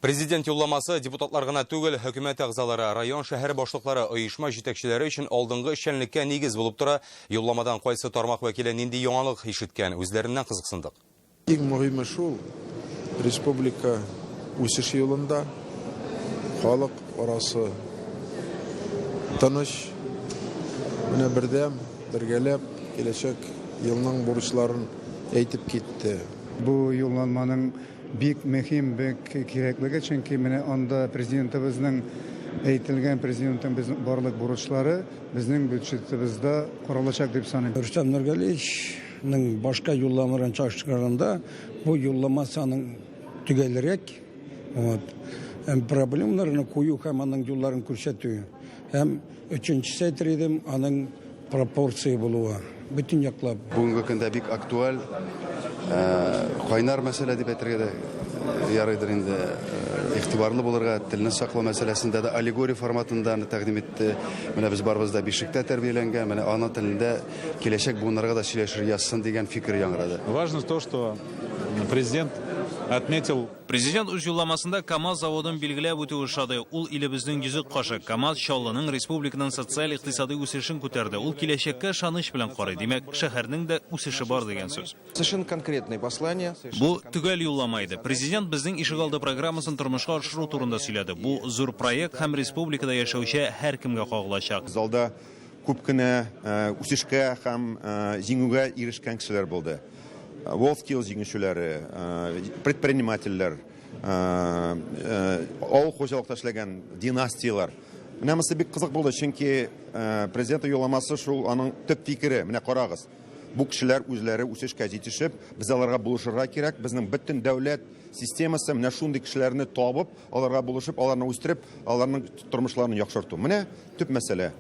Президент юлламасы депутатлар гына түгел, хөкүмәт әгъзалары, район, шәһәр башлыклары, оешма җитәкчеләре өчен алдынгы эшчәнлеккә нигез булып тора. Юлламадан кайсы тармак вәкиле нинди яңалык ишеткән, үзләреннән кызыксындык. Иң мөһиме шул, республика үсеш юлында, халык арасы тыныч, менә бердәм, бергәләп киләчәк елның бурычларын әйтеп китте. Бу юлланманың Бик мөһим, бик кирәклеге, чөнки менә анда Президентыбызның әйтелгән, Президентның безнең барлык бурычлары безнең бюджетыбызда каралачак дип саныйм. Рөстәм Нургалиевичның башка юлламаларын чагыштырганда, бу юлламасы аның төгәлрәк, вот, һәм проблемаларны кую һәм аның юлларын күрсәтү. Һәм өченчесе әйтер идем, аның пропорция булуы бөтен яклап. Бүгенге көндә бик актуаль, кайнар мәсьәлә дип әйтергә дә ярыйдыр инде. Игътибарлы булырга, телне саклау мәсьәләсендә дә аллегория форматында аны тәкъдим итте. Менә без барыбыз да бишектә тәрбияләнгән, менә ана телендә киләчәк буыннарга да сөйләшергә язсын дигән фикер яңгырады. Важно то, что президент отметил. Президент үз юлламасында КАМАЗ заводын билгеләп үтүе ошады. Ул илебезнең йөзек кашы. КАМАЗ Чаллының, республиканың социаль-икътисадый үсешен күтәрде. Ул киләчәккә ышаныч белән карый. Димәк, шәһәрнең дә үсеше бар дигән сүз. Совершенно конкретное послание. Бу, төгәл юллама иде. Президент безнең ишегалды программасын тормышка ашыру турында сөйләде. Бу, зур проект һәм республикада яшәүче һәркемгә кагылачак. Залда Күп кенә үсешкә һәм җиңүгә ирешкән кешеләр булды. WorldSkills җиңүчеләре, предпринимательләр, авыл хуҗалыкта эшләгән династияләр. Менә монысы бик кызык булды, чөнки президент юлламасы шул аның төп фикере. Менә карагыз, бу кешеләр үзләре үсешкә җитешеп, без аларга булышырга кирәк. Безнең бөтен дәүләт системасы менә шундый кешеләрне табып, аларга булышып, аларны үстереп, аларның тормышларын яхшырту. Менә төп мәсьәлә.